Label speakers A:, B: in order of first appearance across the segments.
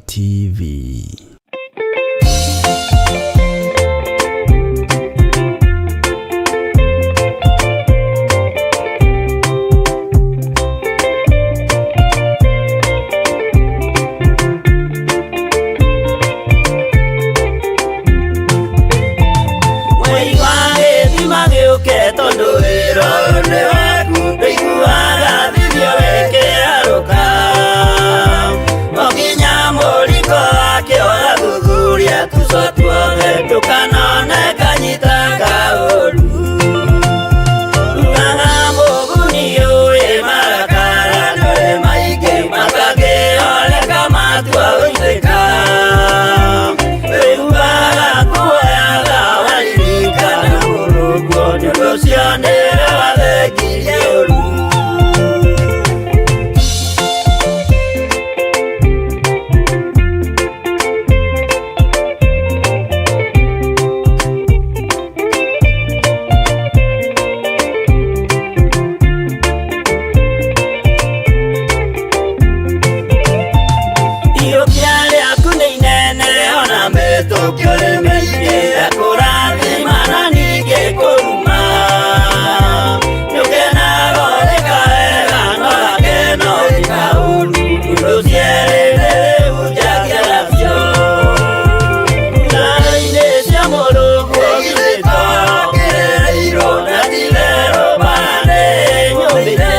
A: TV.
B: Mwei wa gĩthima gĩũke tondũ wĩra ũyũ nĩ waku ndũiguaga thithio wĩkĩarũka o nginya mũriko wake ũgathuthuria tuco tuothe ndũkanone kanyita kaũru ugaga mũguni ũĩ marakara ndũrĩ maingĩ matangĩoleka matua gũitĩka wĩiguaga kuoyaga waririkana mũrũguo nĩ ũndũ ũcio nĩwe wathengirie ũru. Iyũkia rĩaku nĩ inene ona mĩtũkio nĩ mĩingĩ ekũrathima na ningĩ kũruma nĩũkenaga ũrĩka wega no gakeno ũrĩka ũru ũndũ cierĩ rĩu njagia nacio ngaro-inĩ cia mũrũguo githĩ to kĩrĩrĩirwo na ti-itherũ mbara nĩ nyũmĩte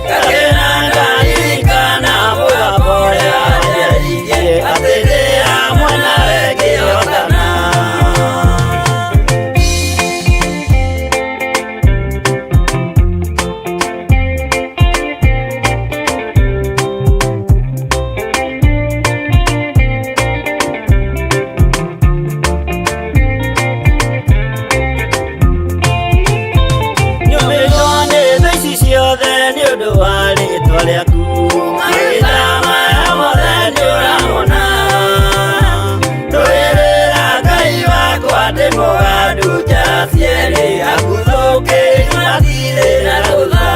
B: ngakena ngaririkana mũgambo ũrĩa wanjarĩirie atĩ ndĩ hamwe nawe ngĩhotana. Nyũmĩtwo nĩ thũ ici ciothe nĩ ũndũ wa rĩtwa rĩaku mahinda maya mothe nĩ ũramona ndũĩrĩra Ngai wakwa ndĩ mũgandu nja cierĩ aguthũkĩri matirĩ na rũtha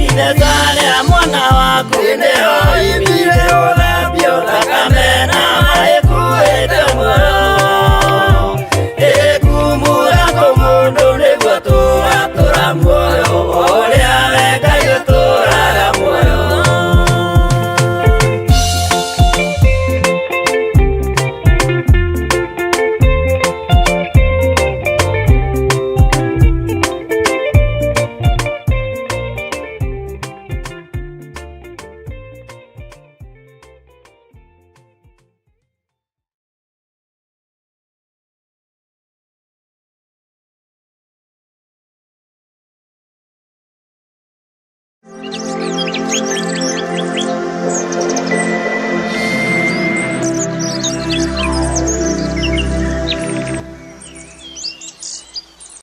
B: itheca rĩa mwana waku nĩho imire ũthambio thakame na maĩ kuĩte muoyo ĩkumura kũmũndũ nĩguo tũratũra muoyo ũrĩa we Ngai ũtũraga muoyo.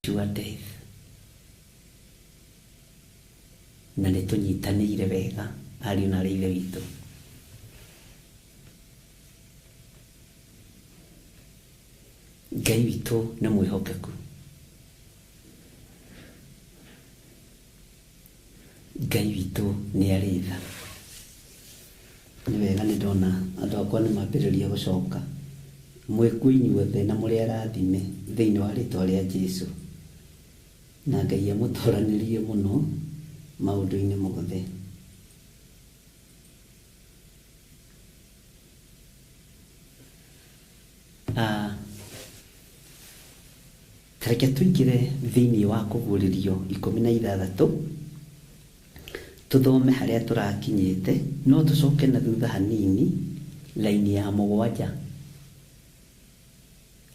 C: Sure death na nĩ tũnyitanĩire wega ariũ na arĩ ithe witũ. Ngai witũ nĩ mwĩhokeku. Ngai witũ nĩ arĩ tha. Nĩ wega nĩ ndona andũ akwa nĩ mambĩrĩria gũcoka. Mwĩkuo inyuothe na mũrĩ arathime thĩinĩ wa rĩtwa rĩa Jesu. Na Ngai amũtoranĩrie mũno maũndũ-inĩ mothe. Ta reke tũingĩre thĩinĩ wa kũguũrĩrio 16 tũthome harĩa tũrakinyĩte no tũcoke na thutha hanini laini ya 7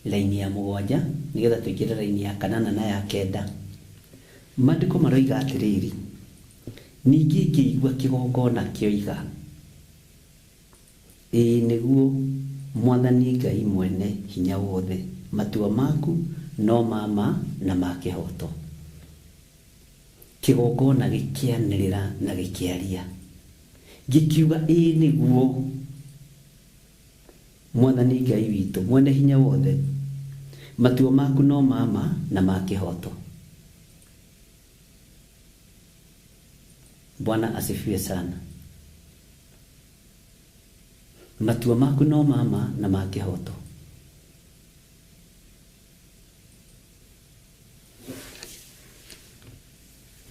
C: laini ya 7 nĩgetha tũingĩre laini ya 8 na ya 9. Maandĩko maroiga atĩrĩrĩ, ningĩ ngĩigua kĩgongona kĩoiga, ĩĩ nĩguo Mwathani Ngai mwene hinya wothe, matua maku no ma ma na ma kĩhooto. Kĩgongona gĩkĩanĩrĩra na gĩkĩaria gĩkiuga, ĩĩ nĩguo Mwathani Ngai witũ mwene hinya wothe, matua maku no ma ma na ma kĩhooto. Bwana asifiwe sana. Matua maku no mama na ma kĩhooto.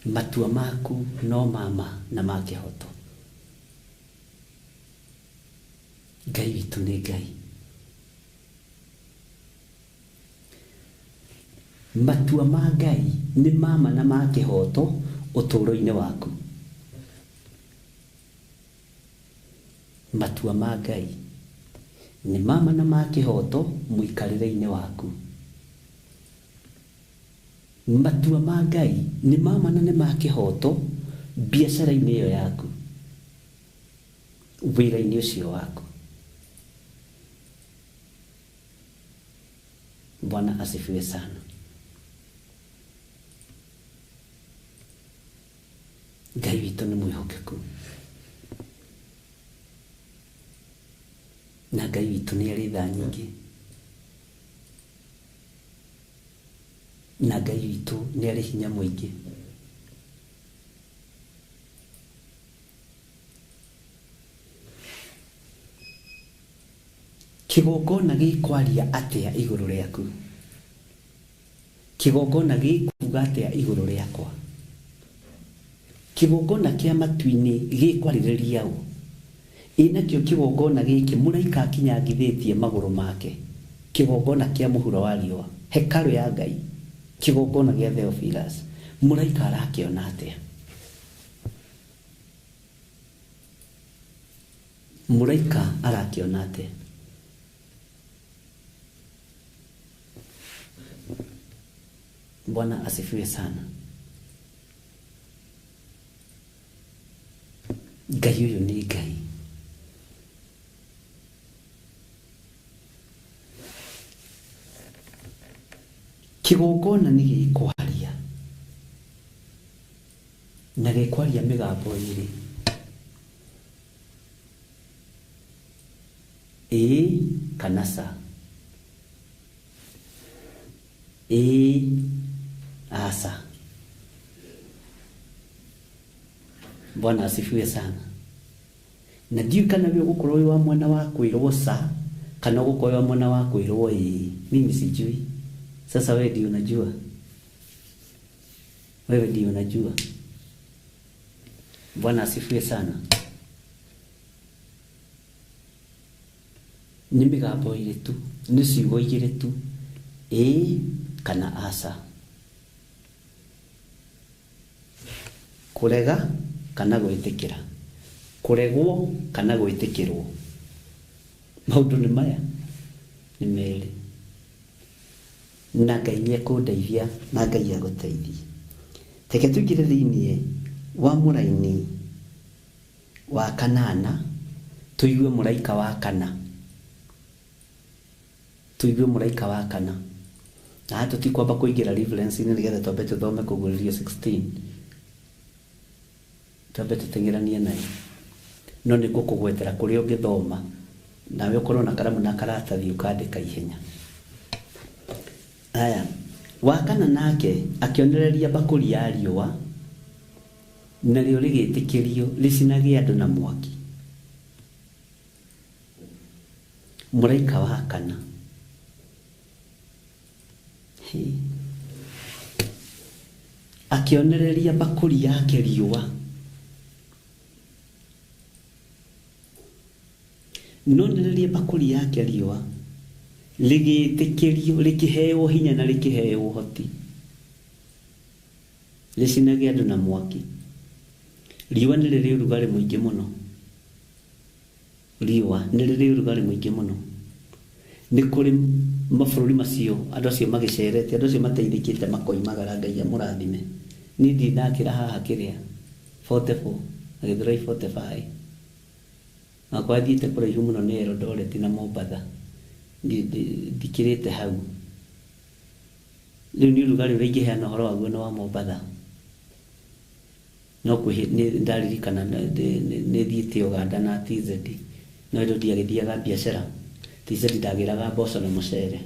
C: Matua maku no mama na ma kĩhooto. Ngai witũ nĩ Ngai. Matua ma Ngai nĩ mama na ma kĩhooto ũtũũro-inĩ waku. Matua ma Ngai nĩ mama na ma kĩhooto mũikarĩre-inĩ waku. Matua ma Ngai nĩ mama na nĩ ma kĩhooto biacara-inĩ ĩyo yaku, wĩra-inĩ ũcio waku. Bwana asifiwe sana. Ngai witũ nĩ mwĩhokeku na Ngai witũ nĩ arĩ tha nyingĩ na Ngai witũ nĩ arĩ hinya mũingĩ. Kĩgongona gĩkwaria atĩa igũrũ rĩaku? Kĩgongona gĩkuga atĩa igũrũ rĩakwa? Kĩgongona kĩa matu-inĩ gĩkwarĩrĩria ũ? Ĩ nakĩo kĩgongona gĩkĩ mũraika akinyangithĩtie magũrũ make, kĩgongona kĩa mũhuro wa riũa, hekarũ ya Ngai, kĩgongona gĩa Theophilus, mũraika arakĩona atĩa? Mũraika arakĩona atĩa? Bwana asifiwe sana. Ngai ũyũ nĩ Ngai. Kĩgongona nĩ gĩkwaria na gĩkwaria mĩgambo ĩrĩ, ĩĩ kana ca, ĩĩ aca. Bwana asifiwe sana. Na ndiũĩ kana we ũgũkorwo wĩ wa mwena wa kwĩrwo ca kana ũgũkorwo wĩ wa mwena wa kwĩrwo ĩĩ. Mimi sijui. Sasa wewe ndio unajua. Wewe ndio unajua. Bwana asifiwe sana. Nĩ mĩgambo ĩrĩ tu, nĩ ciugo igĩrĩ tu, ĩĩ kana aca. Kũrega kana gwĩtĩkĩra, kũregwo kana gwĩtĩkĩrwo. Maũndũ nĩ maya nĩ merĩ. Na Ngai nĩ ekũndeithia na Ngai agũteithie. Reke tũingĩre thĩiniĩ wa mũraini wa kanana, tũigue mũraika wa kana. Tũigue mũraika wa kana. Na haha tũtikwamba kũingĩra reference-inĩ nĩgetha twambe tũthome kũguũrĩrio 16. Twambe tũteng'eranie nayo. No nĩ ngũkũgwetera kũrĩa ũngĩthoma nawe ũkorwo na karamu na karatathi ũkandĩka ihenya. Aya, wa kana nake akĩonereria mbakũri ya riũa, narĩo rĩgĩtĩkĩrio rĩcinage andũ na mwaki. Mũraika wa kana. Hĩ. Akĩonereria mbakũri yake riũa. Nonereria mbakũri yake riũa rĩgĩtĩkĩrio rĩkĩheo hinya na rĩkĩheo ũhoti rĩcinage andũ na mwaki. Riũa nĩ rĩrĩ ũrugarĩ mũingĩ mũno. Riũa nĩ rĩrĩ ũrugarĩ mũingĩ mũno. Nĩ kũrĩ mabũrũri macio andũ acio magĩcerete, andũ acio mateithĩkĩte makoimagara Ngai amũrathime. Niĩ ndirĩ ndakĩra haha kĩrĩa 44 na Gĩthũrai 45. Wakwa thiĩte kũraihu mũno nĩ Eldoret na Mombatha. Ndikĩrĩte hau. Rĩu nĩ ũrugarĩ ũrĩa ingĩheana ũhoro waguo nĩ wa Mombatha. No kwĩ nĩ ndaririkana nĩ thiĩte Uganda na TZ. No hĩndĩ ndiagĩthiaga biacara. TZ ndagĩraga mboco na mũcere.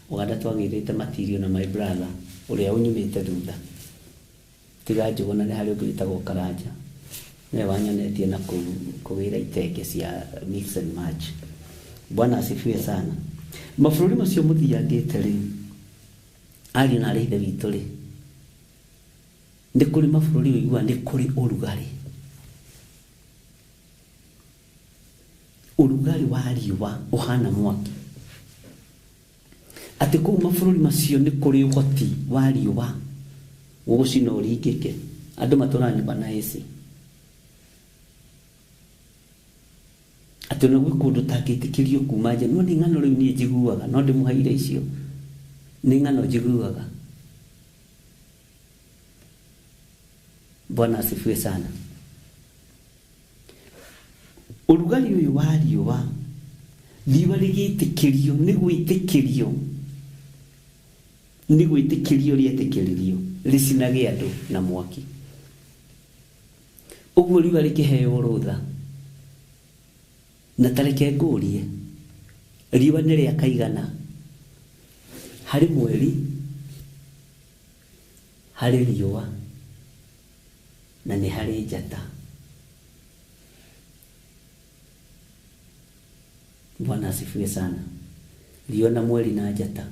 C: Uganda twagĩrĩte material na my brother ũrĩa ũnyumĩte thutha. Tiga Njũgũna nĩ harĩ ũngĩ wĩtagwo Karanja. Nĩwe wanyonetie na kũgĩra itenge cia mix and match. Bwana asifiwe sana. Mabũrũri macio mũthiangĩte rĩ, ariũ na arĩ ithe witũ rĩ, nĩ kũrĩ mabũrũri ũiguaga nĩ kũrĩ ũrugarĩ. Ũrugarĩ wa riũa ũhana mwaki. Atĩ kũu mabũrũri macio nĩ kũrĩ ũhoti wa riũa gũgũcina ũringĩke. Andũ matũraga nyũmba na AC. Atĩ ona gwĩ kũndũ ũtangĩtĩkĩrio kuma nja. No nĩ ng'ano rĩu niĩ njiguaga, no ndĩmũheire icio. Nĩ ng'ano njiguaga. Bwana asifiwe sana. Ũrugarĩ ũyũ wa riũa, riũa rĩgĩtĩkĩrio, nĩ gwĩtĩkĩrio, nĩ gwĩtĩkĩrio rĩetĩkĩririo, rĩcinage andũ na mwaki. Ũguo riũa rĩkĩheo rũtha. Na ta reke ngũrie, riũa nĩ rĩa kaigana harĩ mweri, harĩ riũa, na nĩ harĩ njata. Bwana asifiwe sana. Riũa na mweri na njata.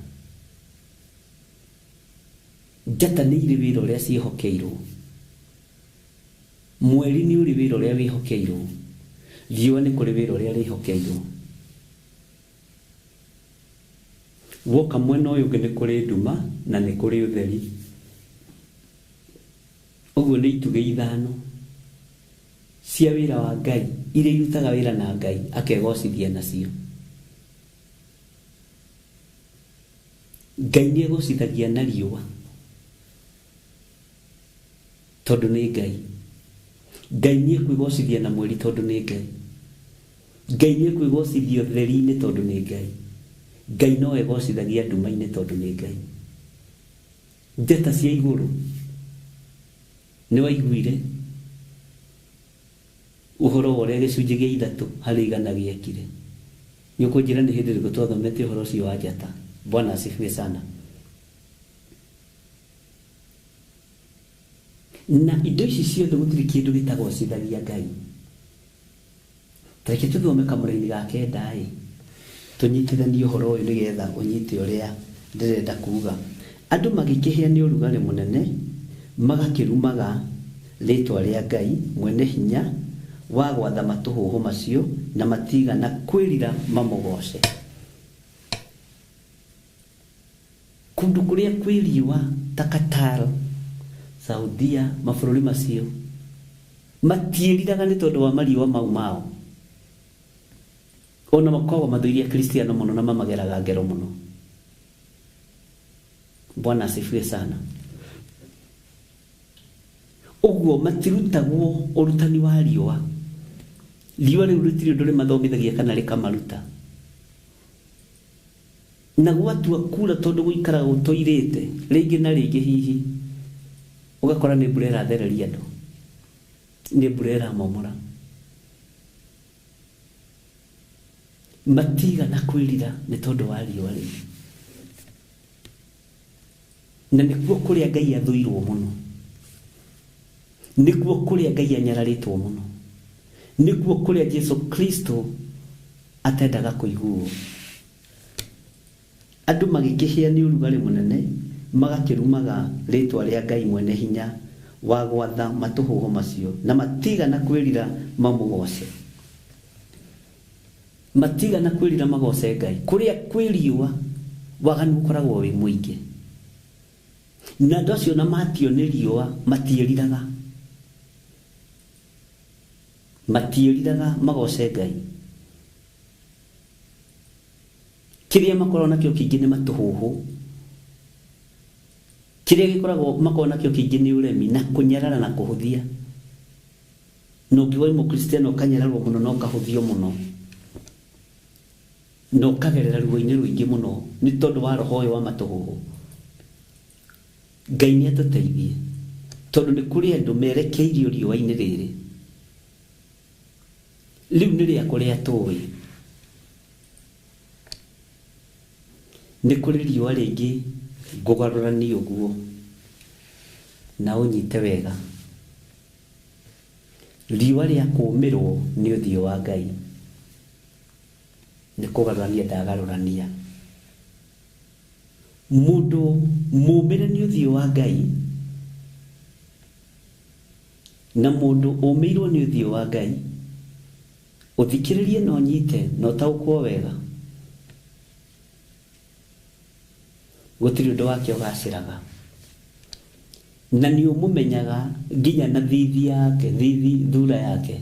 C: Njata nĩ irĩ wĩra ũrĩa ciĩhokeirwo. Mweri nĩ ũrĩ wĩra ũrĩa wĩhokeirwo. Riũa nĩ kũrĩ wĩra ũrĩa rĩhokeirwo. Woka mwena ũyũ ũngĩ nĩ kũrĩ nduma na nĩ kũrĩ ũtheri. Ũguo nĩ itugĩ ithano cia wĩra wa Ngai iria irutaga wĩra na Ngai akegocithia nacio. Ngai nĩ egocithagia na riũa tondũ nĩ Ngai. Ngai nĩ ekwĩgocithia na mweri tondũ nĩ Ngai. Ngai nĩ ekwĩgocithia ũtheri-inĩ tondũ nĩ Ngai. Ngai no egocithagia nduma-inĩ tondũ nĩ Ngai. Njata cia igũrũ nĩ waiguire ũhoro wa ũrĩa gĩcunjĩ gĩa ithatũ harĩ igana gĩekire. Nĩ ũkũnjĩra nĩ hĩndĩ ĩrĩkũ twathomete ũhoro ũcio wa njata. Bwana asifiwe sana. Na indo ici ciothe gũtirĩ kĩndũ gĩtagocithagia Ngai. Ta reke tũthome kamũra-inĩ ga kenda ĩ, tũnyitithanie ũhoro ũyũ nĩgetha ũnyite ũrĩa ndĩrenda kuga. Andũ magĩkĩhĩa nĩ ũrugarĩ mũnene, magakĩrumaga rĩtwa rĩa Ngai mwene hinya wa gwatha matũhũhũ macio, na matigana kwĩrira mamũgoce. Kũndũ kũrĩa kwĩ riũa ta Qatar, Saudia, mabũrũri macio matiĩriraga nĩ tondũ wa mariũa mau mao. Ona makoragwo mathũire Akristiano mũno na mamageraga ngero mũno. Bwana asifiwe sana. Ũguo matirutagwo ũrutani wa riũa. Riũa rĩu rĩtirĩ ũndũ rĩmathomithagia kana rĩkamaruta. Na gwatua kura tondũ gũikaraga gũtũirĩte rĩngĩ na rĩngĩ hihi ũgakora nĩ mbura ĩrathereria andũ, nĩ mbura ĩramomora. Matigana kwĩrira nĩ tondũ wa riũa rĩu. Na nĩkuo kũrĩa Ngai athũirwo mũno. Nĩkuo kũrĩa Ngai anyararĩtwo mũno. Nĩkuo kũrĩa Jesu Kristo atendaga kũiguo. Andũ magĩkĩhĩa nĩ ũrugarĩ mũnene, magakĩrumaga rĩtwa rĩa Ngai mwene hinya wa gwatha matũhũhũ macio, na matigana kwĩrira mamũgoce. Matigana kwĩrira magoce Ngai. Kũrĩa kwĩ riũa waganu ũkoragwo wĩ mũingĩ. Na andũ acio na matio nĩ riũa matiĩriraga. Matiĩriraga magoce Ngai. Kĩrĩa makoragwo nakĩo kĩingĩ nĩ matũhũhũ. Kĩrĩa gĩkoragwo makoragwo nakĩo kĩingĩ nĩ ũremi na kũnyarara na kũhũthia. Na ũngĩgwa wĩ mũkristiano ũkanyararwo mũno na ũkahũthio mũno. Na ũkagerera ruo-inĩ rũingĩ mũno nĩ tondũ wa roho ũyũ wa matũhũhũ. Ngai nĩ atũteithie tondũ nĩ kũrĩ andũ merekeirio riũa-inĩ rĩrĩ. Rĩu nĩ rĩa kũrĩa tũĩ. Nĩ kũrĩ riũa rĩngĩ ngũgarũrania ũguo na ũnyite wega. Riũa rĩa kũũmĩrwo nĩ ũthiũ wa Ngai nĩ kũgarũrania ndagarũrania. Mũndũ mũũmĩre nĩ ũthiũ wa Ngai na mũndũ ũmĩirwo nĩ ũthiũ wa Ngai, ũthikĩrĩrie na ũnyite na ũtaũkwo wega, gũtirĩ ũndũ wake ũgacĩraga. Na nĩ ũmũmenyaga nginya na thithi yake, thithi thura yake.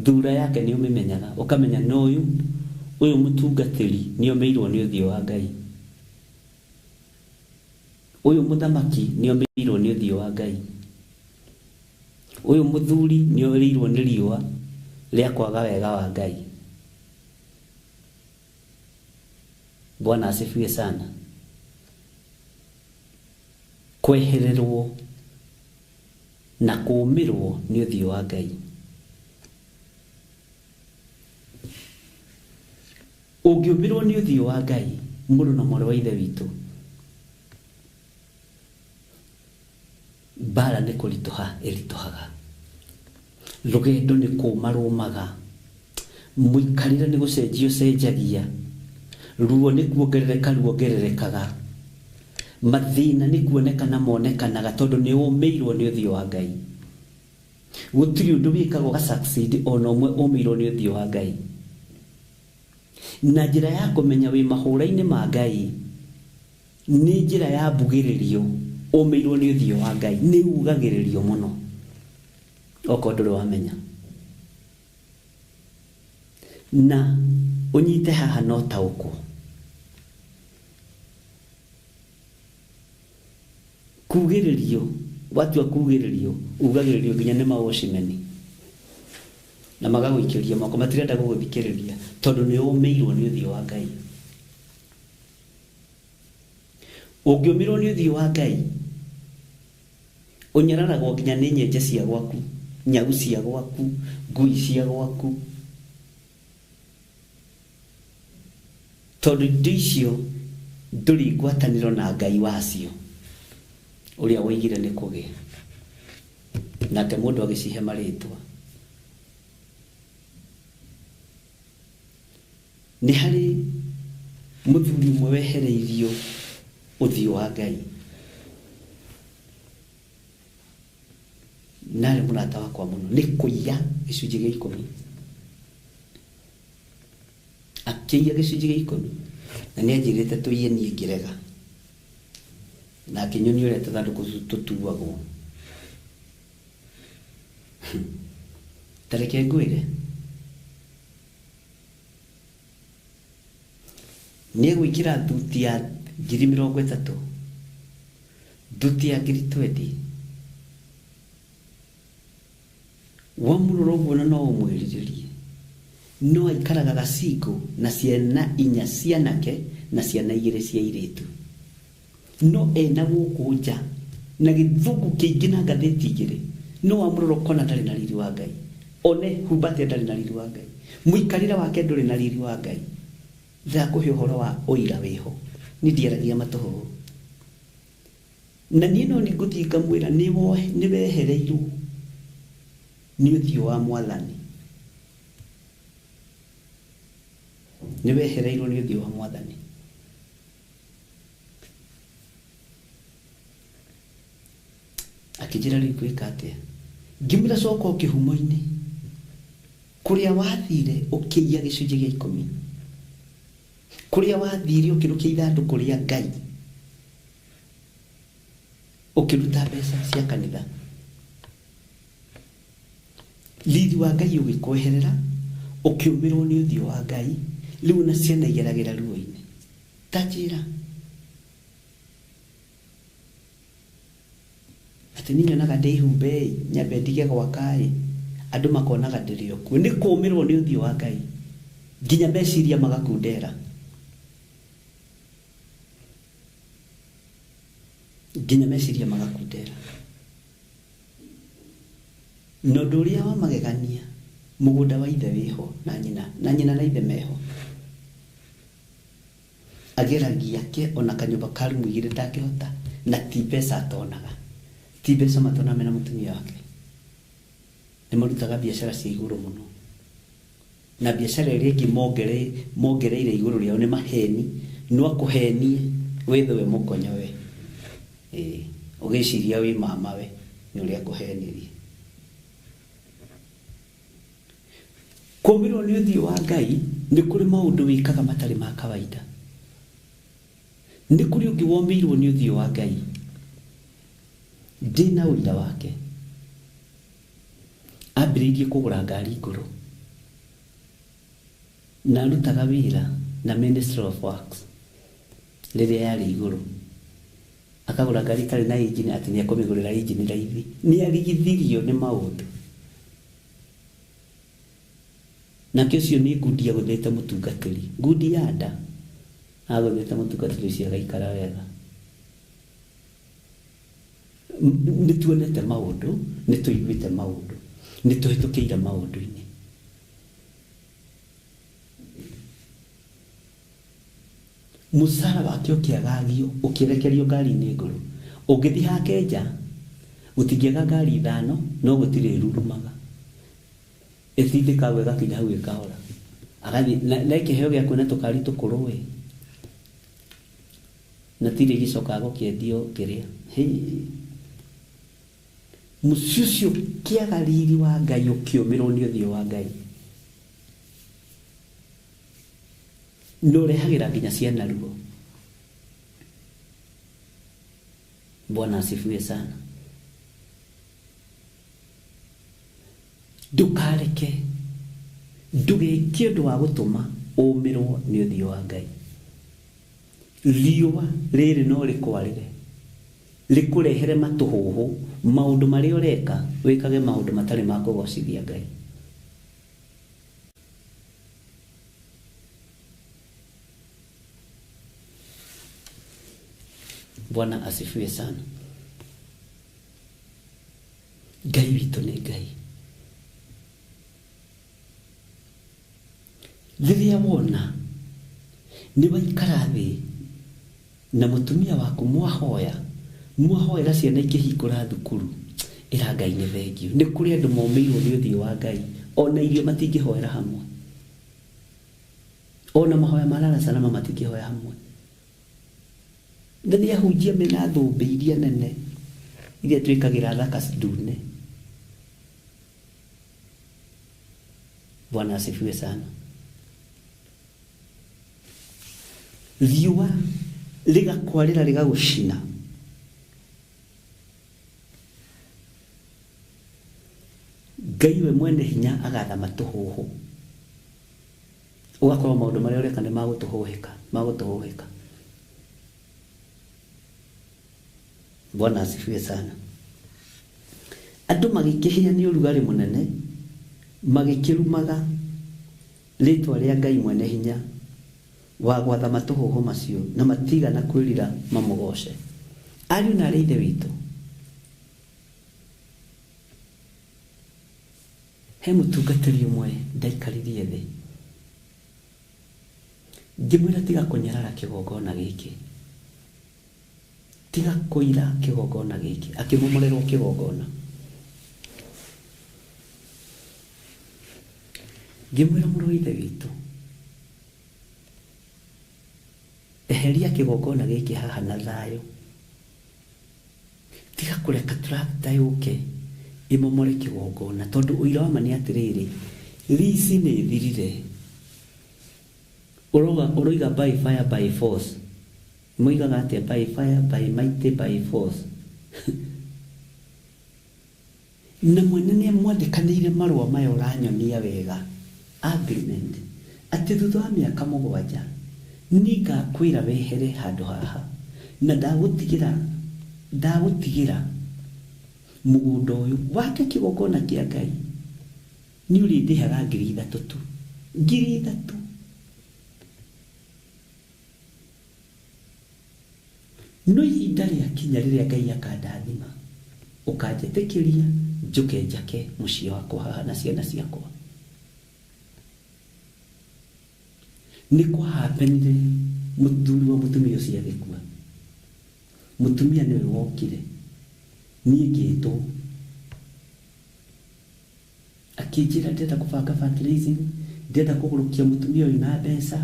C: Thura yake nĩ ũmĩmenyaga, ũkamenya no ũyũ, ũyũ mũtungatĩri nĩ omĩirwo nĩ ũthiũ wa Ngai. Ũyũ mũthamaki nĩ omĩirwo nĩ ũthiũ wa Ngai. Ũyũ mũthuri nĩ orĩirwo nĩ riũa rĩa kwaga wega wa Ngai. Bwana asifiwe sana. Kwehererwo na kũũmĩrwo nĩ ũthiũ wa Ngai. Ũngĩũmĩrwo nĩ ũthiũ wa Ngai, mũrũ na mwarĩ wa Ithe witũ, mbara nĩ kũritũha ĩritũhaga, rũgendo nĩ kũũma rũmaga, mũikarĩre nĩ gũcenjia ũcenjagia, ruo nĩ kuongerereka ruongererekaga, mathĩna nĩ kuonekana monekanaga tondũ nĩ ũmĩirwo nĩ ũthiũ wa Ngai. Gũtirĩ ũndũ wĩkaga ũga succeed ona ũmwe ũmĩirwo nĩ ũthiũ wa Ngai. Na njĩra ya kũmenya wĩ mahũra-inĩ ma Ngai nĩ njĩra ya mbugĩrĩrio ũmĩirwo nĩ ũthiũ wa Ngai, nĩ ugagĩrĩrio mũno okorwo ndũrĩ wamenya. Na ũnyite haha no taũkwo. Kugĩrĩrio, watua kugĩrĩrio, ugagĩrĩrio nginya nĩ mawocimeni na magagũikĩria moko, matirenda gũgũthikĩrĩria tondũ nĩ ũmĩirwo nĩ ũthiũ wa Ngai. Ũngĩũmĩrwo nĩ ũthiũ wa Ngai, ũnyararagwo nginya nĩ nyenje cia gwaku, nyau cia gwaku, ngui cia gwaku, tondũ indo icio ndũrĩ ngwatanĩro na Ngai wacio ũrĩa woigire nĩ kũgĩa. Nake mũndũ agĩcihe marĩtwa. Nĩ harĩ mũthuri ũmwe wehereirio ũthiũ wa Ngai, narĩ mũrata wakwa mũno, nĩ kũiya gĩcunjĩ gĩa ikũmi. Akĩiya gĩcunjĩ gĩa ikũmi, na nĩ anjĩrĩte tũiye niĩ ngĩrega. Na akĩnyonia ũrĩa tũthandũkũ tũtuagwo. Ta reke ngwĩre, nĩ egwĩkĩra thuti ya 30,000, thuti ya 20,000. Wamũrora ũguo na no ũmwĩrirĩrie, no aikaraga gacingo na ciana inya cianake na ciana igĩrĩ cia airĩtu. No ena gũkũ nja na gĩthũngũ kĩingĩ na ngathĩti igĩrĩ, no wamũrora ũkona ndarĩ na riri wa Ngai. One humbate ndarĩ na riri wa Ngai, mũikarĩre wake ndũrĩ na riri wa Ngai. Ndĩrakũhe ũhoro wa ũira wĩho, niĩ ndiaragia matũhũhũ. Na niĩ no nĩngũthiĩ ngamwĩra nĩ wehereirwo nĩ ũthiũ wa Mwathani. Nĩ wehereirwo nĩ ũthiũ wa Mwathani. Akĩnjĩra rĩu ngwĩka atĩa? Ngĩmwĩra coka o kĩhumo-inĩ kũrĩa wathire ũkĩiya gĩcunjĩ gĩa ikũmi, kũrĩa wathire ũkĩrũkia ithandũkũ rĩa Ngai, ũkĩruta mbeca cia kanitha, riri wa Ngai ũgĩkweherera, ũkĩũmĩrwo nĩ ũthiũ wa Ngai, rĩu na ciana igeragĩra ruo-inĩ. Ta njĩra atĩ niĩ nyonaga ndĩhumbe-ĩ, nyambe ndige gwaka-ĩ, andũ makonaga ndĩrĩ o kuo. Nĩ kũũmĩrwo nĩ ũthiũ wa Ngai nginya meciria magakundera, nginya meciria magakundera. Na ũndũ ũrĩa wa magegania, mũgũnda wa ithe wĩho na nyina, na nyina na ithe meho. Ageragia ke ona kanyũmba ka rumu igĩrĩ ndangĩhota, na ti mbeca atonaga, ti mbeca matonaga mena mũtumia wake. Nĩ marutaga biacara cia igũrũ mũno. Na biacara ĩrĩa ĩngĩ mongereire igũrũ rĩao nĩ maheni. No akũhenie wĩthũe mũkonyo we. Ĩĩ, ũgĩciria wĩ mama we nĩ ũrĩa akũhenirie. Kũũmĩrwo nĩ ũthiũ wa Ngai nĩ kũrĩ maũndũ wĩkaga matarĩ ma kawaida. Nĩ kũrĩ ũngĩ womĩirwo nĩ ũthiũ wa Ngai. Ndĩna ũira wake. Ambĩrĩirie kũgũra ngari ngũrũ. Na arutaga wĩra na Ministry of Works rĩrĩa yarĩ igũrũ. Akagũra ngari ĩtarĩ na engine atĩ nĩ ekũmĩgũrĩra engine raithi. Nĩ arigithirio nĩ maũndũ. Nake ũcio nĩ ngundi agũthĩte mũtungatĩri. Ngundi ya nda. Agũthĩte mũtungatĩri ũcio agaikara wega. Nĩ tuonete maũndũ, nĩ tũiguĩte maũndũ, nĩ tũhĩtũkĩire maũndũ-inĩ. Mũcara wake ũkĩagagio, ũkĩerekerio ngari-inĩ ngũrũ. Ũngĩthiĩ hake nja, gũtingĩaga ngari ithano, no gũtirĩ ĩrurumaga. Ĩtindĩkagwo ĩgakinya hau ĩkahora. Agathiĩ, na ĩkĩheo gĩa kuona tũkari tũkũrũ ĩ. Na tirĩ gĩcokaga gũkĩendio kĩrĩa. Mũciĩ ũcio kĩaga riri wa Ngai ũkĩũmĩrwo nĩ ũthiũ wa Ngai. Na ũrehagĩra nginya ciana ruo. Bwana asifiwe sana. Ndũkareke, ndũgeke ũndũ wa gũtũma ũmĩrwo nĩ ũthiũ wa Ngai. Riũa rĩrĩ no rĩkwarĩre, rĩkũrehere matũhũhũ, maũndũ marĩa ũreka, wĩkage maũndũ matarĩ ma kũgocithia Ngai. Bwana asifiwe sana. Ngai witũ nĩ Ngai. Rĩrĩa wona nĩ waikara thĩ na mũtumia waku mwahoya, mwahoera ciana ikĩhingũra thukuru, ĩra Ngai nĩ thengiũ. Nĩ kũrĩ andũ momĩirwo nĩ ũthiũ wa Ngai, ona irio matingĩhoera hamwe. Ona mahoya ma lala salama matingĩhoya hamwe. Na nĩ ahunjia mena thũmbĩ iria nene, iria twĩkagĩra thaka ndune. Bwana asifiwe sana. Riũa rĩgakwarĩra rĩgagũcina. Ngai we mwene hinya agatha matũhũhũ. Ũgakorwo maũndũ marĩa ũreka nĩ magũtũhũhĩka, magũtũhũhĩka. Bwana asifiwe sana. Andũ magĩkĩhĩa nĩ ũrugarĩ mũnene, magĩkĩrumaga rĩtwa rĩa Ngai mwene hinya wa gwatha matũhũhũ macio na matigana kwĩrira mamũgoce. Ariũ na arĩa ithe witũ, he mũtungatĩri ũmwe ndaikaririe thĩ ngĩmwĩra tiga kũnyarara kĩgongona gĩkĩ, tiga kũira kĩgongona gĩkĩ. Akĩmomorerwo kĩgongona. Ngĩmwĩra mũrũ wa ithe witũ, eheria kĩgongona gĩkĩ haha na thayũ, tiga kũreka tractor yũke ĩmomore kĩgongona, tondũ ũira wa ma nĩ atĩrĩrĩ, lease nĩ ĩthirire. Ũroiga by fire by force. Moigaga atĩa? By fire by might by force. Na mwene nĩ amwandĩkanĩire marũa maya ũranyonia wega, agreement, atĩ thutha wa mĩaka mũgwanja nĩngakwĩra wehere handũ haha na ndagũtigĩra mũgũnda ũyũ wake kĩgongona kĩa Ngai, nĩ ũrĩndĩhaga ngiri ithatũ tu, ngiri ithatũ. No ihinda rĩakinya rĩrĩa Ngai akandathima, ũkanjĩtĩkĩria njũke njake mũciĩ wakwa haha na ciana ciakwa. Nĩ kwahapenire mũthuri wa mũtumia ũcio agĩkua. Mũtumia nĩwe wokire, niĩ ngĩtwo. Akĩnjĩra ndĩrenda kũbanga fundraising, ndĩrenda kũgũrũkia mũtumia ũyũ na mbeca.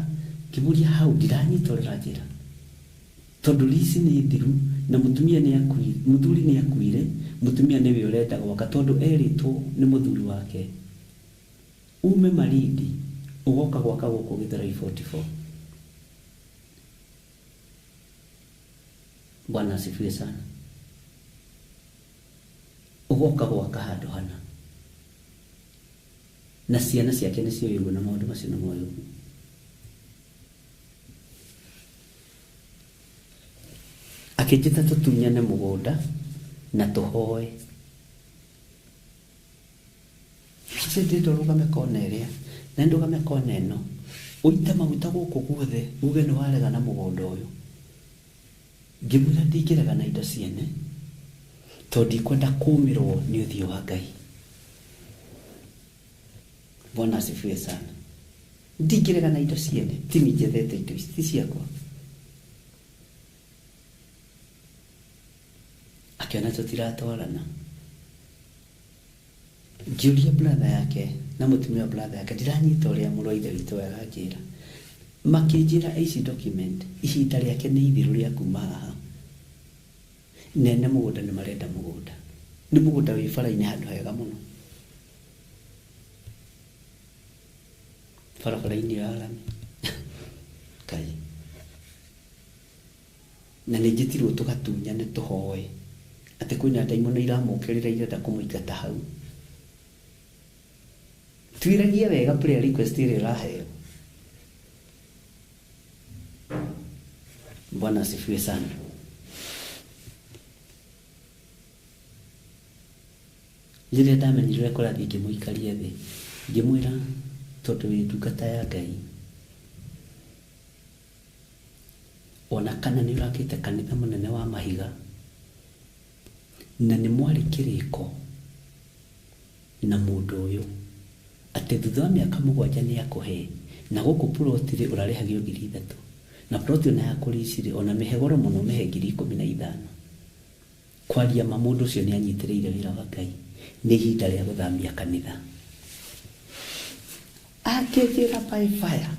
C: Ngĩmũria hau ndiranyita ũrĩa ũranjĩra, tondũ lease nĩ thiru na mũtumia nĩ akuire, mũthuri nĩ akuire, mũtumia nĩwe ũrenda gwaka tondũ erĩtwo nĩ mũthuri wake ume Malindi ũgoka gwaka gũkũ Githurai 44. Bwana asifiwe sana. Ũgoka gwaka handũ hana na ciana ciake nĩ cioĩ ũguo na maũndũ macio nĩ moĩ ũguo. Akĩnjĩta tũtunyane mũgũnda na tũhoe. Ũcio ndĩrenda ũrũgame kona ĩrĩa na ndũgame kona ĩno, ũite maguta gũkũ guothe uge nĩ warega na mũgũnda ũyũ. Ngĩmwĩra ndingĩrega na indo ciene tondũ ndikwenda kũmĩrwo nĩ ũthiũ wa Ngai. Bwana asifiwe sana. Ndingĩrega na indo ciene, ti niĩ njethete indo ici, ti ciakwa. Akĩona tũtiratwarana. Ngĩũria brother yake na mũtumia wa brother yake, ndiranyita ũrĩa mũrũ wa ithe witũ aranjĩra. Makĩnjĩra ici document, ihinda rĩake nĩ ithiru rĩa kuma haha. Nene mũgũnda nĩ marenda mũgũnda. Nĩ mũgũnda wĩ bara-inĩ handũ hega mũno. Barabara-inĩ ya rami. Ngai. Na nĩ njĩtirwo tũgatunyane tũhoe atĩ kwĩna ndaimono iramũkĩrĩra irenda kũmũingata hau. Twĩragie wega prayer request ĩrĩa ũraheo. Bwana asifiwe sana. Rĩrĩa ndamenyire ũrĩa kũrathiĩ ngĩmũikaria thĩ, ngĩmwĩra tondũ wĩ ndungata ya Ngai, ona kana nĩ ũrakĩte kanitha mũnene wa mahiga na nĩ mwarĩ kĩrĩko na mũndũ ũyũ atĩ thutha wa mĩaka 7 nĩ akũhe, na gũkũ plot rĩ ũrarĩhagio 3,000 na plot ona ya kũrici rĩ ona mĩhe goro mũno mĩhe 15,000. Kwaria ma mũndũ ũcio nĩ anyitĩrĩire wĩra wa Ngai, nĩ ihinda rĩa gũthamia kanitha. Akĩnjĩra by fire,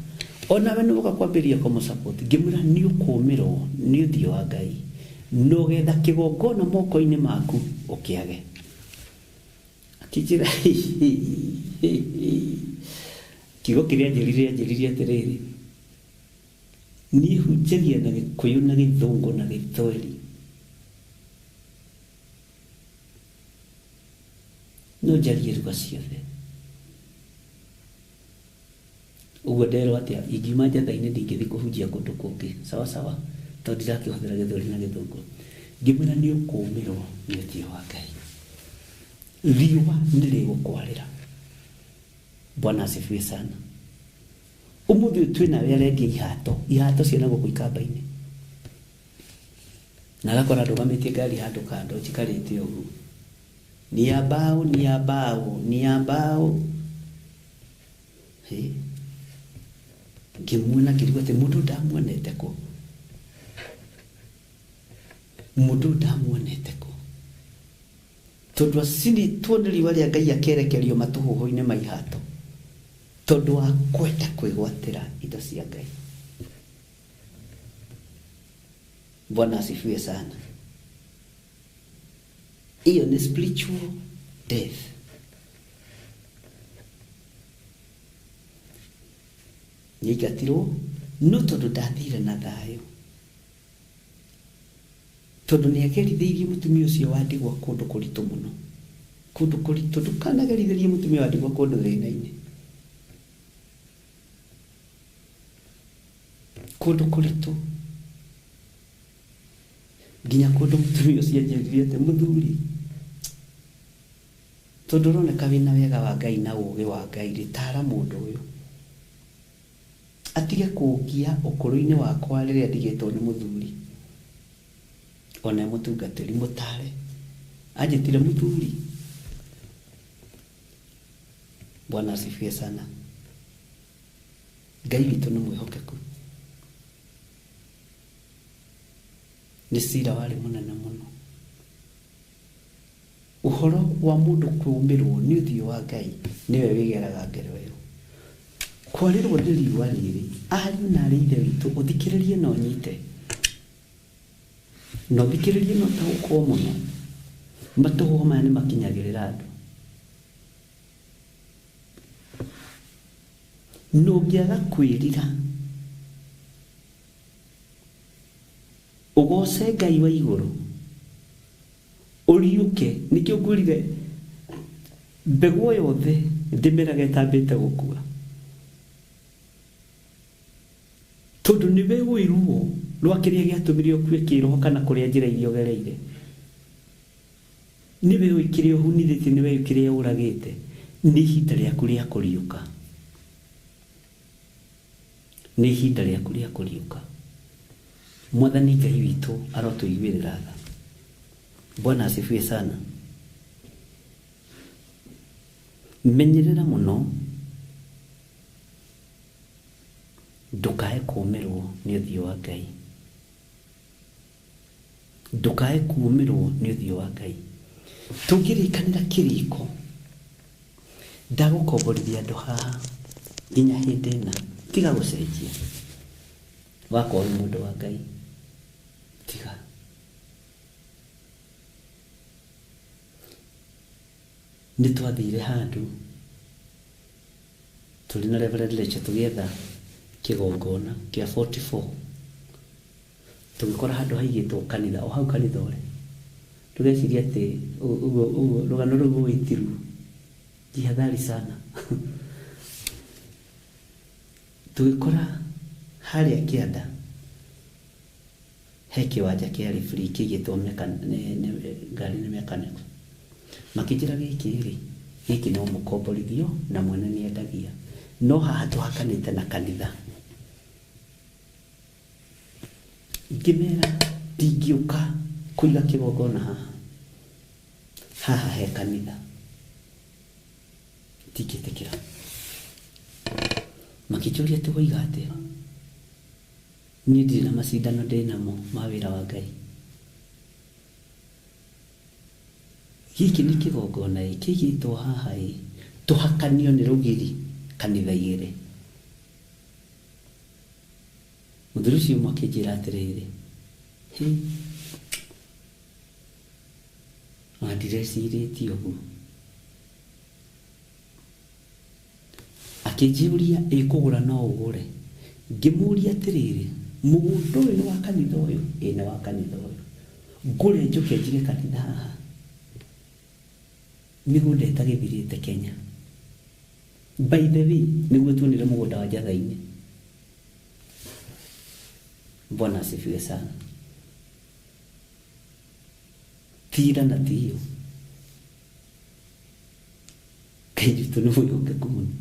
C: onawe nĩ ũgoka kwambĩrĩria kũmũ-support. Ngĩmwĩra nĩ ũkũmĩrwo nĩ ũthiũ wa Ngai na ũgetha kĩgongona moko-inĩ maku ũkĩage. Akĩnjĩra kiugo kĩrĩa anjĩrire anjĩrire atĩrĩrĩ, niĩ hunjagia na Gĩkũyũ na Gĩthũngũ na Gĩthweri, no njarie lugha ciothe. Ũguo nderwo atĩa, ingiuma njatha-inĩ ndingĩthiĩ kũhunjia kũndũ kũngĩ, sawa sawa, tondũ ndirakĩhũthĩra Gĩthweri na Gĩthũngũ. Ngĩmwĩra nĩ ũkũmĩrwo nĩ ũthiũ wa Ngai, riũa nĩ rĩgũkwarĩra. Bwana asifiwe sana. Ũmũthĩ ũyũ twĩ nawe arendia ihato, ihato ciana gũkũ ikamba-inĩ, na agakora ndũgamĩtie ngari handũ kando njikarĩte ũguo, ni ya mbao, ni ya mbao, ni ya mbao. Ngĩmuona ngĩrigwo atĩ mũndũ ndamuonete kũ, mũndũ ndamuonete kũ, tondũ acinĩtwo nĩ riũa rĩa Ngai akerekerio matũhũhũ-inĩ ma ihato tondũ wa kwenda kwĩgwatĩra indo cia Ngai. Bwana asifiwe sana. Iyo nĩ spiritual death. Nĩaigatirwo no tondũ ndathire na thayũ, tondũ nĩagerithĩirie mũtumia ũcio wa ndigwa kũndũ kũritũ mũno, kũndũ kũritũ. Ndũkanagerithĩrie mũtumia wa ndigwa kũndũ thĩna-inĩ, kũndũ kũritũ, nginya kũndũ mũtumia ũcio anjĩrire atĩ mũthuri, tondũ ũroneka wĩna wega wa Ngai na ũũgĩ wa Ngai rĩ, tara mũndũ ũyũ atige kũngia ũkũrũ-inĩ wakwa rĩrĩa ndigĩtwo nĩ mũthuri, ona mũtungatĩri mũtare. Anjĩtire mũthuri. Bwana asifiwe sana. Ngai witũ nĩ mwĩhokeku. Nĩ cira warĩ mũnene mũno. Ũhoro Ũhoro wa mũndũ kũũmĩrwo nĩ ũthiũ wa Ngai nĩwe wĩgeraga ngero ĩyo. Kwarĩrwo nĩ riũa rĩrĩ, ariũ na arĩ ithe witũ, ũthikĩrĩrie na ũnyite, na ũthikĩrĩrie na ũtaũkwo mũno. Matũhũhũ maya nĩ makinyagĩrĩra andũ. Na ũngĩaga kwĩrira ũgoce Ngai wa igũrũ ũriũke, nĩkĩo ngwĩrire mbegũ yothe ndĩmeraga ĩtambĩte gũkua, tondũ nĩwe ũĩ ruo rwa kĩrĩa gĩatũmire ũkue kĩroho kana kũrĩa njĩra iria ũgereire, nĩwe ũĩ kĩrĩa ũhunithĩtie, nĩwe ũĩ kĩrĩa ũragĩte. Nĩ ihinda rĩaku rĩa kũriũka, nĩ ihinda rĩaku rĩa kũriũka. Mwathani Ngai witũ arotũiguĩrĩra tha. Bwana asifiwe sana. Menyerera mũno ndũkae kũũmĩrwo nĩ ũthiũ wa Ngai, ndũkae kũũmĩrwo nĩ ũthiũ wa Ngai. Tũngĩrĩkanĩra kĩrĩko, ndagũkomborithia andũ haha nginya hĩndĩ ĩna, tiga gũcenjia. Wakorwo wĩ mũndũ wa Ngai, tiga. Nĩ twathire handũ tũrĩ na Reverend Rachel tũgĩetha kĩgongona kĩa 44, tũgĩkora handũ haigĩtwo kanitha, o hau kanitha ũrĩ. Tũgeciria atĩ ũguo ũguo rũgano rũu ũĩ jihadhari sana. Tũgĩkora harĩa kĩanda he kĩwanja kĩarĩ free kĩigĩtwo ngari nĩ mechanic. Makĩnjĩra gĩkĩ rĩ, gĩkĩ no mũkomborithio na mwene nĩendagia, no haha tũhakanĩte na kanitha. Ngĩmera ndingĩũka kũiga kĩgongona haha, haha he kanitha, ndingĩtĩkĩra. Makĩnjũria atĩ woiga atĩa? Niĩ ndirĩ na macindano ndĩ namo ma wĩra wa Ngai. Gĩkĩ nĩ kĩgongona ĩ kĩigĩtwo haha ĩ, tũhakanio nĩ rũgiri kanitha igĩrĩ. Mũthuri ũcio ũmwe akĩnjĩra atĩrĩrĩ, hĩ, ona ndirecirĩtie ũguo. Akĩnjũria ĩ kũgũra no ũgũre? Ngĩmũria atĩrĩrĩ, mũgũnda ũyũ nĩ wa kanitha ũyũ? Ĩ nĩ wa kanitha ũyũ. Ngũre njũke njige kanitha haha? Mĩgũnda ĩtagĩthirĩte Kenya. By the way, nĩguo tuonire mũgũnda wa Njatha-inĩ. Bwana asifiwe sana. Tira na tiyo. Ngai witũ nĩ mwĩhokeku mũno.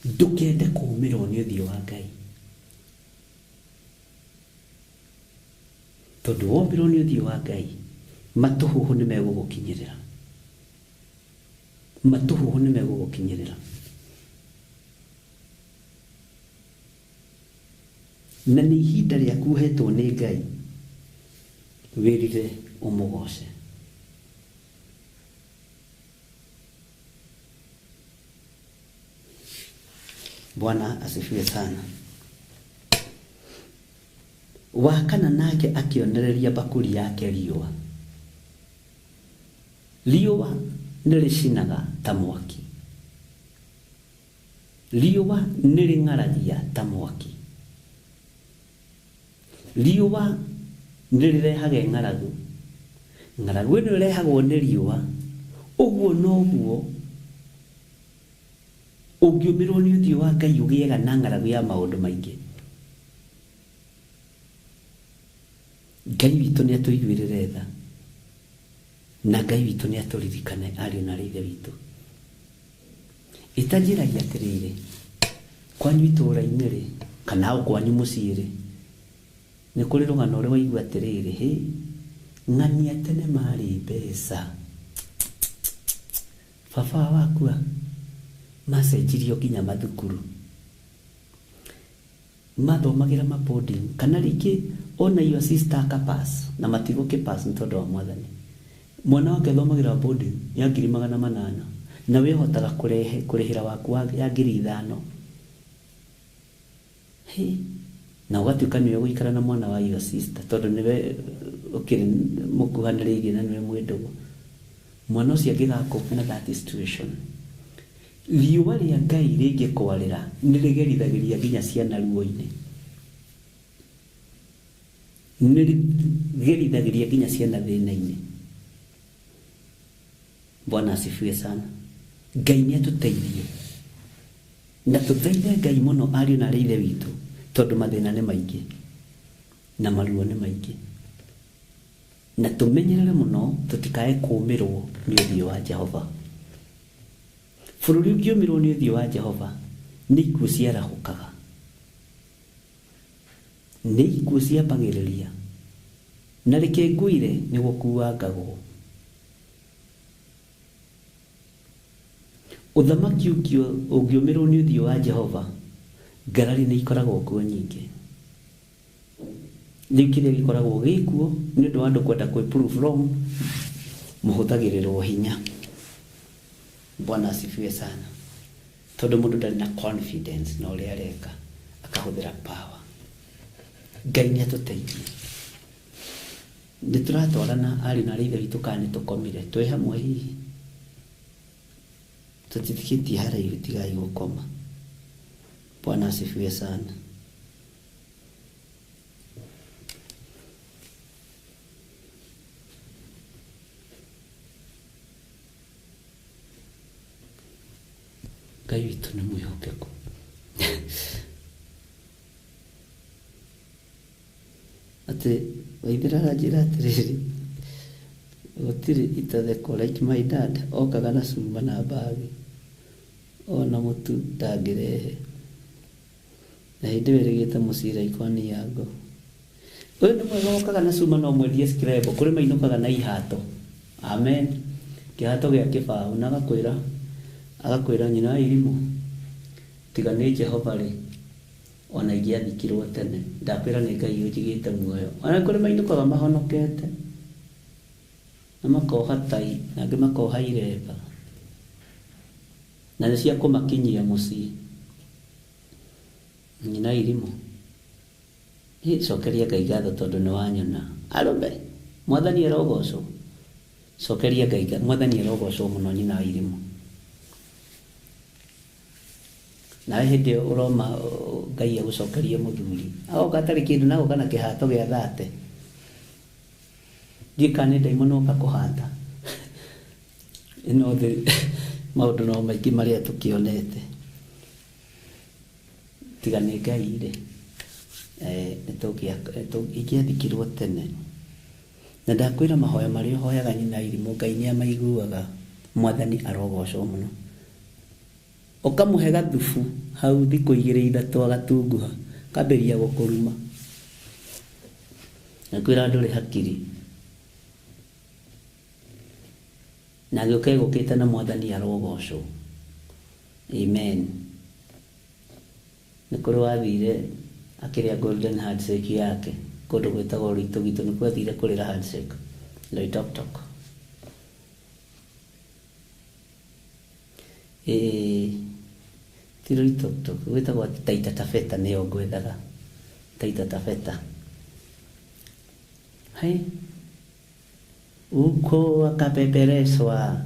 C: Ndũkende kũũmĩrwo nĩ ũthiũ wa Ngai, tondũ wombĩrwo nĩ ũthiũ wa Ngai, matũhũhũ nĩ megũgũkinyĩrĩra, matũhũhũ nĩ megũgũkinyĩrĩra. Na nĩ ihinda rĩaku ũhetwo nĩ Ngai, wĩrire ũmũgoce. Bwana asifiwe sana. Wa kana nake akĩonereria mbakũri yake riũa. Riũa nĩ rĩcinaga ta mwaki, riũa nĩ rĩng'aragia ta mwaki, riũa nĩ rĩrehaga ng'aragu, ng'aragu ĩno ĩrehagwo nĩ riũa. Ũguo noguo ũngĩũmĩrwo nĩ ũthiũ wa Ngai ũgĩaga na ng'aragu ya maũndũ maingĩ. Ngai witũ nĩ atũiguĩrĩre tha, na Ngai witũ nĩ atũririkane ariũ na ithe witũ. Ĩtanjĩragia atĩrĩrĩ, kwanyu itũũra-inĩ rĩ, kana o kwanyu mũciĩ rĩ, nĩ kũrĩ rũgano ũrĩ waigua atĩrĩrĩ, hĩ, ng'ania tene marĩ mbeca, baba wakua macenjirio nginya mathukuru, mathomagĩra ma boarding, kana rĩngĩ Ona your sister akapass na matigũkĩpass nĩ tondũ wa mwathani. Mwana wake athomagĩra boarding ya 800,000 na we ũhotaga kũrehe kũrĩhĩra waku ya 5,000. Hĩ, na ũgatuĩka nĩwe gũikara na mwana wa your sister tondũ nĩwe ũkĩrĩ mũkuhanĩrĩirie na nĩwe mwĩ ndũgũ. Mwana ũcio angĩgacope na that situation, riũa rĩa Ngai rĩngĩkwarĩra nĩ rĩgerithagĩria nginya ciana ruo-inĩ. Nĩ rĩgerithagĩria nginya ciana thĩna-inĩ. Bwana asifiwe sana. Ngai nĩ atũteithie na tũthaithe Ngai mũno ariũ na arĩ ithe witũ, tondũ mathĩna nĩ maingĩ na maruo nĩ maingĩ, na tũmenyerere mũno tũtikae kũũmĩrwo nĩ ũthiũ wa Jehova. Bũrũri ũngĩũmĩrwo nĩ ũthiũ wa Jehova nĩ ikuũ ciarahũkaga, nĩ ikuũ ciambagĩrĩria, na reke ngwĩre nĩ gũkuangagwo. Ũthamaki ũngĩũmĩrwo nĩ ũthiũ wa Jehova, ngarari nĩ ikoragwo kuo nyingĩ. Rĩu kĩrĩa gĩkoragwo gĩkuo nĩ ũndũ wa andũ kwenda kwĩ prove wrong, mũhũthagĩrĩrwo hinya. Bwana asifiwe sana. Tondũ mũndũ ndarĩ na confidence na ũrĩa areka, akahũthĩra power. Ngai nĩ atũteithie. Nĩ tũratwarana ariũ na arĩ ithe witũ kana nĩ tũkomire? Twĩ hamwe hihi? Tũtithikĩtie haraihu, tigai gũkoma. Bwana asifiwe sana. Ngai witũ nĩ mwĩhokeku. Atĩ Waithera aranjĩra atĩrĩrĩ, gũtirĩ itathekwo like my dad okaga na cuma na mbagi ona mũtu ndangĩrehe, na hĩndĩ ĩyo ĩrĩgĩte mũciĩ Raikoni yango. Ũyũ nĩ mwega wokaga na cuma no mwendie screbo, kũrĩ mainũkaga na ihato. Amen. Kĩhato gĩa kĩbaũ, na agakwĩra nyina wa irimũ, tiga nĩ Jehova rĩ, ona ingĩathikirwo tene, ndakwĩra nĩ Ngai ũnjigĩte muoyo. Ona kũrĩ mainũkaga mahonokete na makoha tai, na angĩ makoha iremba, na nĩ cia kũmakinyia mũciĩ. Nyina irimũ, cokeria Ngai ngatho tondũ nĩ wanyona. Arũme, mwathani arogocwo. Cokeria Ngai ngatho, mwathani arogocwo mũno nyina wa irimũ. Nawe hĩndĩ ĩyo ũroma Ngai agũcokerie mũthuri, agoka atarĩ kĩndũ na agoka na kĩhato gĩa thate. Ndiũĩ kana nĩ ndaimono oka kũhata. Ĩno thĩ maũndũ no maingĩ marĩa tũkĩonete. Tiga nĩ Ngai rĩ, ingĩathikirwo tene. Na ndakwĩra mahoya marĩa ũhoyaga nyina irimũ, Ngai nĩ amaiguaga. Mwathani arogocwo mũno. Ũkamũhe gathubu hau thikũ igĩrĩ ithatũ agatunguha, akambĩrĩria gũkũruma. Nakwĩra ndũrĩ hakiri. Na agĩũka egũkĩte na mwathani arogocwo. Amen. Nĩ kũrĩ wathire akĩrĩa golden handshake yake kũndũ gwĩtagwo Rũitũgitũ, nĩkuo athire kũrĩra handshake Loitoktok. Ĩĩ, ti Loitoktok, gwĩtagwo Taita Taveta, nĩyo ngwethaga. Taita Taveta. Hai, uko wakapepereswa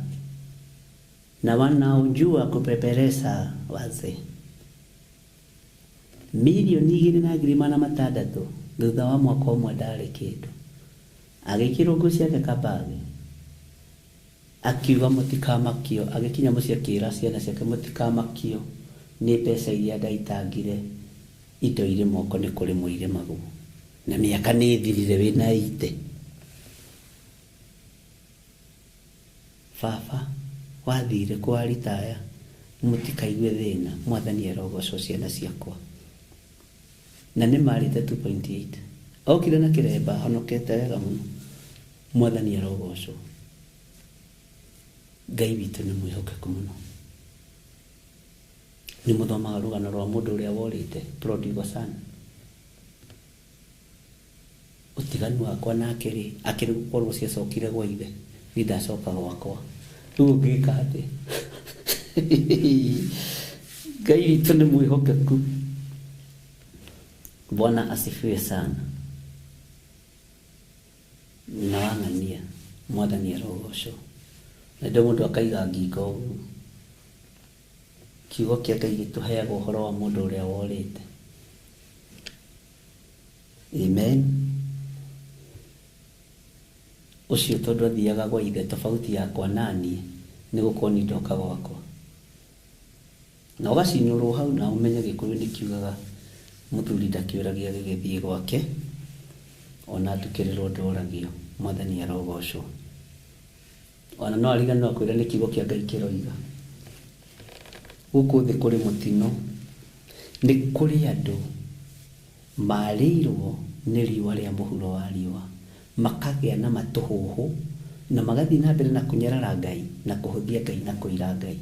C: na wanaojua kupeperesa wazee. 2,600,000 thutha wa mwaka ũmwe ndarĩ kĩndũ. Agĩkĩrwo nguo ciake kabagi, akiuga mũtikamakio. Agĩkinya mũciĩ akĩra ciana ciake mũtikamakio nĩ mbeca iria ndaitangire, indo irĩ moko nĩ kũrĩmwo irĩmagwo, na mĩaka nĩ ĩthirire wĩna ite. Baba wathire kwa ritaya, mũtikaigue thĩna, mwathani arogocwo ciana ciakwa. Na nĩ marĩte 2.8. Okire na kĩremba honokete wega mũno. Mwathani arogocwo. Ngai witũ nĩ mwĩhokeku mũno. Nĩ mũthomaga rũgano rwa mũndũ ũrĩa worĩte, prodigal son. Ũtiganu wakwa nake rĩ, akĩrĩ gũkorwo ciacokire gwa ithe, niĩ ndacoka gwakwa. Rĩu ũngĩka atĩa? Ngai witũ nĩ mwĩhokeku. Bwana asifiwe sana. Nyina wa ng'ania, Mwathani arogocwo. Na ndĩ mũndũ akaiga ngingo ũguo. Kiugo kĩa Ngai gĩtũheaga ũhoro wa mũndũ ũrĩa worĩte. Amen. Ũcio tondũ athiaga gwa ithe tofauti yakwa naniĩ nĩ gũkorwo niĩ ndoka gwakwa. Na ũgacinũrwo hau na ũmenye Gĩkũyũ nĩ kiugaga mũthuri ndakĩũragia gĩgĩthiĩ gwake, ona ndukĩrĩrwo ndoragio. Mwathani arogocwo. Ona no ariganĩrwo akwĩre nĩ kiugo kĩa Ngai kĩroiga. Gũkũ thĩ kũrĩ mũtino, nĩ kũrĩ andũ marĩirwo nĩ riũa rĩa mũhuro wa riũa, makagĩa na matũhũhũ na magathiĩ na mbere na kũnyarara Ngai na kũhũthia Ngai na kũira Ngai.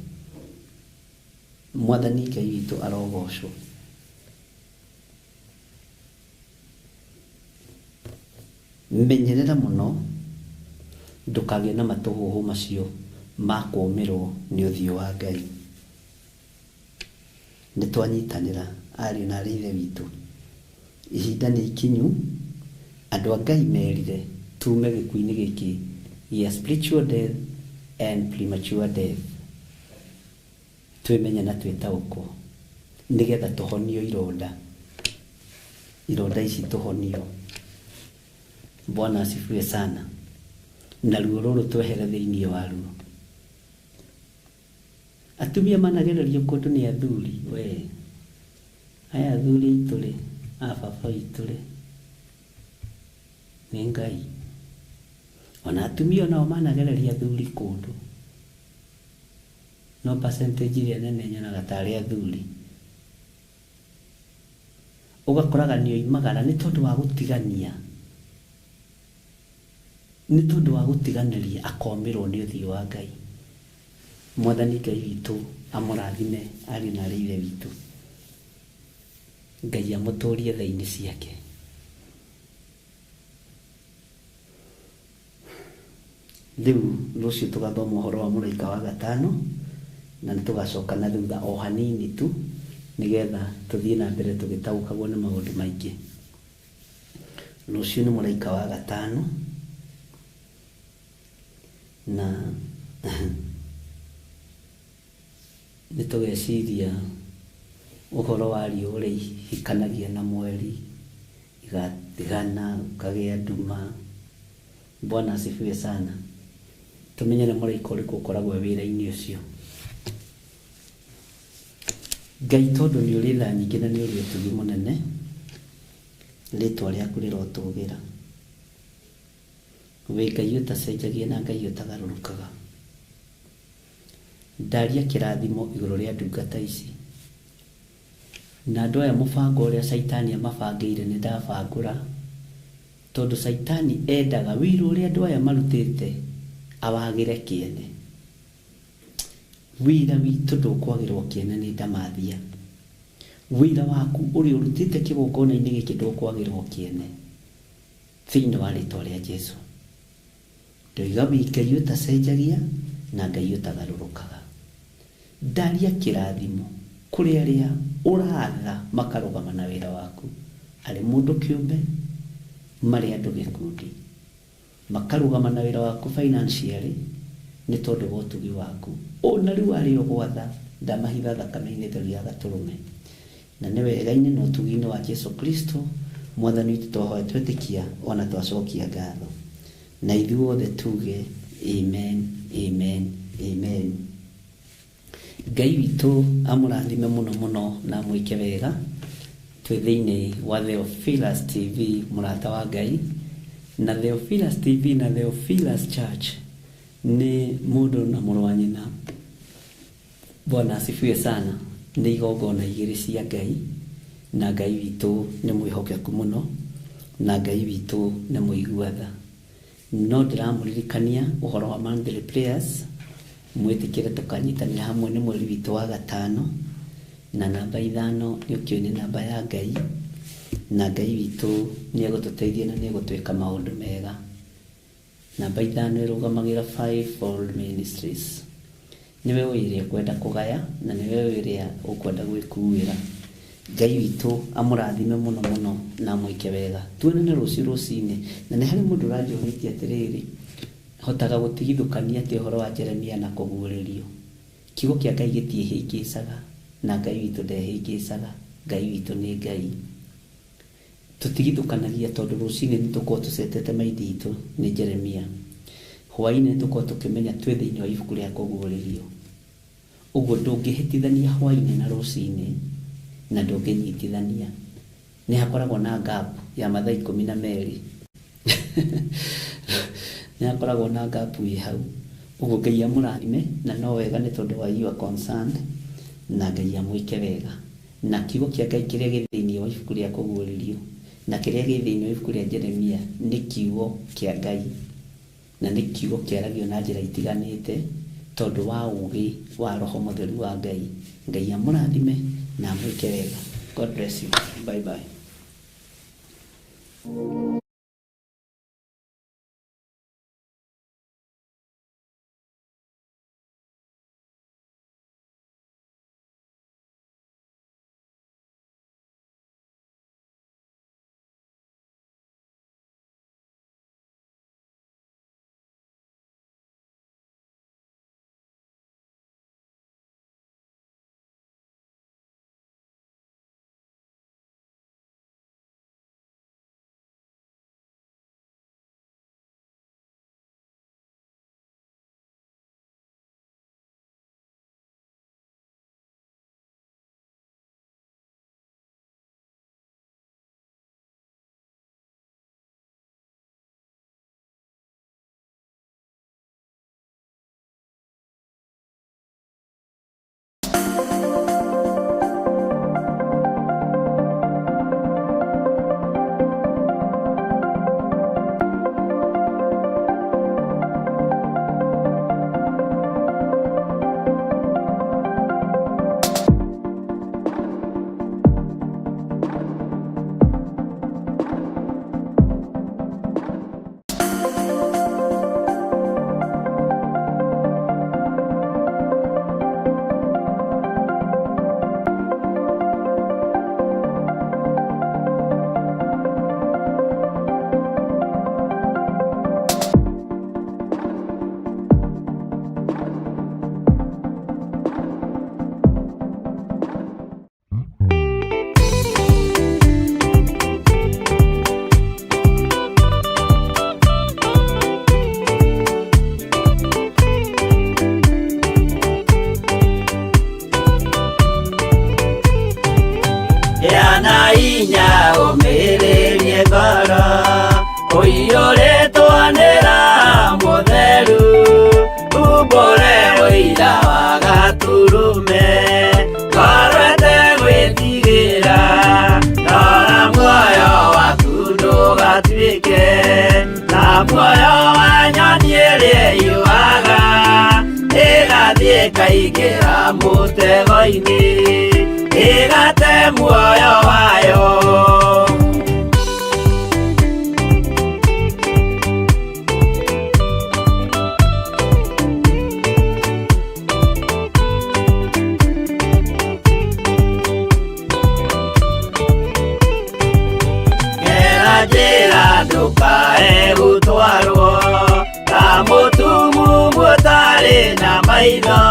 C: Mwathani Ngai witũ arogocwo. Menyerera mũno ndũkagĩe na matũhũhũ macio ma kũũmĩrwo nĩ ũthiũ wa Ngai. Nĩ twanyitanĩra ariũ na aarĩ a Ithe witũ. Ihinda nĩ ikinyu andũ a Ngai merire tume gĩkuũ-inĩ gĩkĩ gĩa spiritual death and premature death. Twĩmenye na twĩtaũkwo nĩgetha tũhonio ironda. Ironda ici tũhonio. Bwana asifiwe sana. Na ruo rũrũ twehere thĩinĩ waruo. Atumia managererio kũndũ nĩ athuri we. Aya athuri aitũ rĩ, a baba witũ rĩ, nĩ Ngai. Ona atumia onao managereria athuri kũndũ. No percentage ĩrĩa nene nyonaga tarĩ athuri. Ũgakoraga nĩ oimagara nĩ tondũ wa gũtigania. Nĩ tondũ wa gũtiganĩria akomĩrwo nĩ ũthiũ wa Ngai. Mwathani Ngai witũ amũrathime ariũ na aarĩ a Ithe witũ. Ngai amũtũrie tha-inĩ ciake. Rĩu rũciũ tũgathoma ũhoro wa mũraika wa gatano na nĩ tũgacoka na thutha o hanini tu nĩgetha tũthiĩ na mbere tũgĩtaũkagwo nĩ maũndũ maingĩ. Rũciũ nĩ mũraika wa gatano na nĩ tũgeciria ũhoro wa riũa ũrĩa ihikanagia na mweri, igatigana, gũkagĩa nduma. Bwana asifiwe sana. Tũmenye nĩ mũraika ũrĩkũ ũkoragwo e wĩra-inĩ ũcio. Ngai tondũ nĩ ũrĩ tha nyingĩ na nĩ ũrĩ ũtugi mũnene, rĩtwa rĩaku rĩrotũgĩra. Wĩ Ngai ũtacenjagia na Ngai ũtagarũrũkaga. Ndaria kĩrathimo igũrũ rĩa ndungata ici. Na andũ aya mũbango ũrĩa Caitani amabangĩire nĩ ndabangũra, tondũ Caitani endaga wĩra ũrĩa andũ aya marutĩte awagĩre kĩene. Wĩra witũ ndũkwagĩrwo kĩene nĩ ndamathia. Wĩra waku ũrĩa ũrutĩte kĩgongona-inĩ gĩkĩ ndũkwagĩrwo kĩene. Thĩinĩ wa rĩtwa rĩa Jesu. Ndoiga wĩ Ngai ũtacenjagia na Ngai ũtagarũrũkaga. Ndaria kĩrathimo kũrĩ arĩa ũratha makarũgama na wĩra waku, arĩ mũndũ kĩũmbe, marĩ andũ gĩkundi, makarũgama na wĩra waku financially nĩ tondũ wa ũtugi waku. Ona rĩu arĩa ũgwatha ndamahitha thakame-inĩ theru ya gatũrũme. Na nĩ wega-inĩ na ũtugi-inĩ wa Jesu Kristo Mwathani witũ twahoya twetĩkia ona twacokia ngatho. Na ithuothe tuge amen, amen, amen. Ngai witũ amũrathime mũno mũno na amwĩke wega. Twĩ thĩinĩ wa Theophilus TV, mũrata wa Ngai. Na Theophilus TV na Theophilus Church nĩ mũndũ na mũrũ wa nyina. Bwana asifiwe sana. Nĩ igongona igĩrĩ cia Ngai, na Ngai witũ nĩ mwĩhokeku mũno, na Ngai witũ nĩ mũigua tha. No ndĩramũririkania ũhoro wa monthly prayers, mwĩtĩkĩre tũkanyitanĩra hamwe nĩ mweri witũ wa gatano, na namba ithano nĩ ũkĩũĩ nĩ namba ya Ngai. Na Ngai witũ nĩ egũtũteithia na nĩ egũtwĩka maũndũ mega. Namba ithano ĩrũgamagĩra Fivefold Ministries. Nĩwe ũĩ ĩrĩa ũkwenda kũgaya na nĩwe ũĩ ĩrĩa ũkwenda gwĩkuĩra. Ngai witũ amũrathime mũno mũno na amwĩke wega. Tuonane rũciũ rũcinĩ. Na nĩ harĩ mũndũ ũranjũrĩtie atĩrĩrĩ, hotaga gũtigithũkania atĩa ũhoro wa Jeremia na kũguũrĩrio? Kiugo kĩa Ngai gĩtiĩhĩngĩcaga na Ngai witũ ndehĩngĩcaga. Ngai witũ nĩ Ngai. Tũtigithũkanagia tondũ rũcinĩ nĩ tũkoragwo tũcetete maindi itũ nĩ Jeremia. Hwaĩ-inĩ nĩ tũkoragwo tũkĩmenya twĩ thĩinĩ wa ibuku rĩa kũguũrĩrio. Ũguo ndũngĩhĩtithania hwaĩ-inĩ na rũcinĩ na ndũngĩnyitithania. Nĩ hakoragwo na gap ya mathaa ikũmi na merĩ. Nĩ hakoragwo na gap ĩ hau. Ũguo Ngai amũrathime na no wega nĩ tondũ wa your concern na Ngai amwĩke wega. Na kiugo kĩa Ngai kĩrĩa gĩ thĩinĩ wa ibuku rĩa kũguũrĩrio na kĩrĩa gĩ thĩinĩ wa ibuku rĩa Jeremia nĩ kiugo kĩa Ngai. Na nĩ kiugo kĩaragio na njĩra itiganĩte tondũ wa ũgĩ wa Roho Mũtheru wa Ngai. Ngai amũrathime na amwĩke wega. God bless you. Bye bye.
B: Gĩa na hinya ũmĩrĩrie ngoro ũiyũrĩtwo nĩ Roho Mũtheru umbũre ũira wa Gatũrũme ngoro ĩtegwĩtigĩra rora muoyo waku ndũgatuĩke ta muoyo wa nyoni ĩrĩa ĩyũaga ĩgathiĩ ĩkaingĩra mũtego-inĩ ĩgate muoyo wayo. Gera njĩra ndũkae gũtwarwo ta mũtumumu ũtarĩ na maitho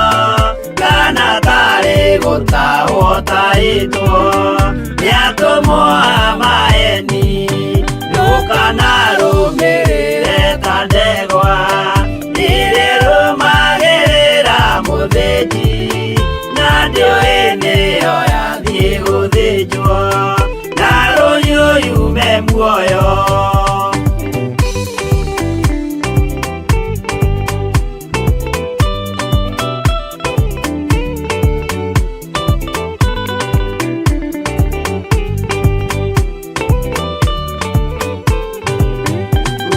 B: kana tarĩ gũtahwo tahĩtwo nĩ atũmwo a maeni ndũkanarũmĩrĩre ta ndegwa irĩrũmagĩrĩra mũthĩnji na ndĩũĩ nĩyo yathiĩ gũthĩnjwo na rũhiũ yume muoyo.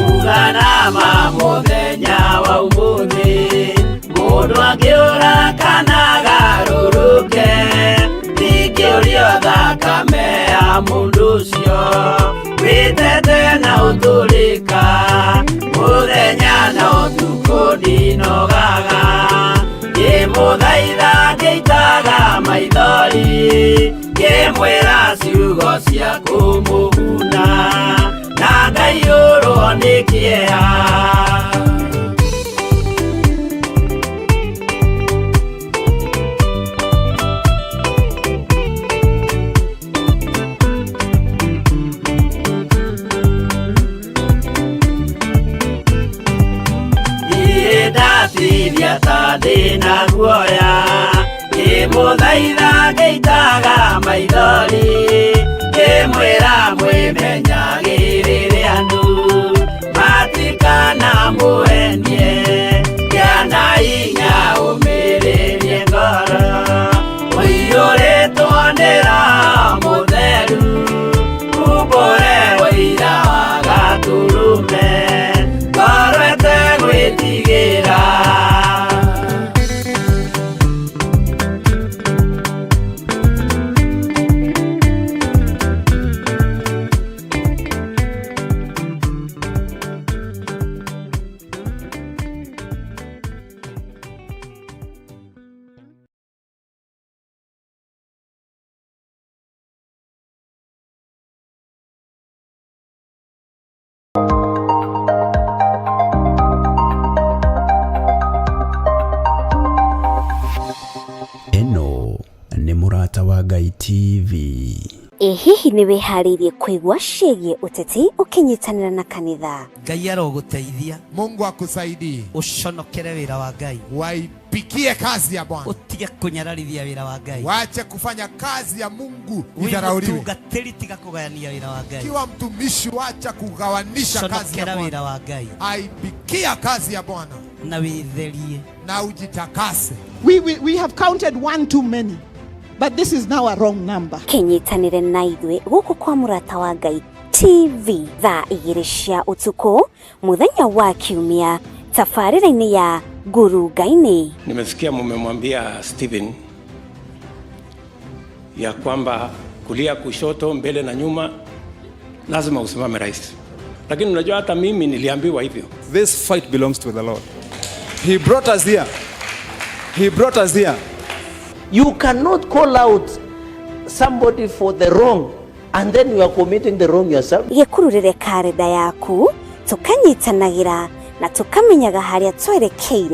B: Uga nama mũthenya Mũndũ ũcio wĩtete na ũtũrĩka mũthenya na ũtukũ ndinogaga ngĩmũthaitha ngĩitaga maithori ngĩmwĩra ciugo cia kũmũguna na ngaiyũrwo nĩ kĩeha. Ndatiria ta ndĩna guoya ngĩmũthaitha ngĩitaga maithori ngĩmwĩra mwĩmenyagĩrĩre andũ matikanamũhenie kĩana hinya ũmĩrĩrie ngoro ũiyũrĩtwo nĩ Roho Mũtheru umbũre ũira wa Gatũrũme ngoro ĩtegwĩtigĩra.
A: Ĩno nĩ Mũrata wa Ngai TV.
D: Ĩ hihi nĩ wĩharĩirie kũigua ciĩgiĩ ũteti ũkĩnyitanĩra na kanitha?
E: Ngai arogũteithia.
F: Mungu akusaidie.
E: Ũconokere wĩra wa Ngai.
F: Waipikie kazi ya Bwana.
E: Ũtige kũnyararithia wĩra wa Ngai.
F: Wache kufanya kazi ya Mungu
E: Wĩ
F: idharauliwe.
E: mũtungatĩri tiga kũgayania wĩra wa Ngai.
F: Kiwa mtumishi, wacha kugawanisha kazi ya
E: Conokera
F: Bwana.
E: wĩra wa Ngai.
F: Aipikia kazi ya Bwana
E: Na wĩtherie.
F: na ujitakase.
G: We have counted one too many, but this is now a wrong number.
D: Kĩnyitanĩre na ithuĩ gũkũ kwa Mũrata wa Ngai TV thaa 2 cia ũtukũ mũthenya wa Kiumia tabarĩra-inĩ ya Ngurunga-inĩ.
H: Nimesikia mumemwambia Stephen ya kwamba kulia, kushoto, mbele na nyuma lazima usimame rais, lakini unajua hata mimi niliambiwa hivyo.
I: This fight belongs to the Lord. He brought us here. He brought us here.
J: You cannot call out somebody for the wrong and then you are committing the wrong yourself.
D: Gĩkururĩre karenda yaku tũkanyitanagĩra na tũkamenyaga harĩa twerekeire.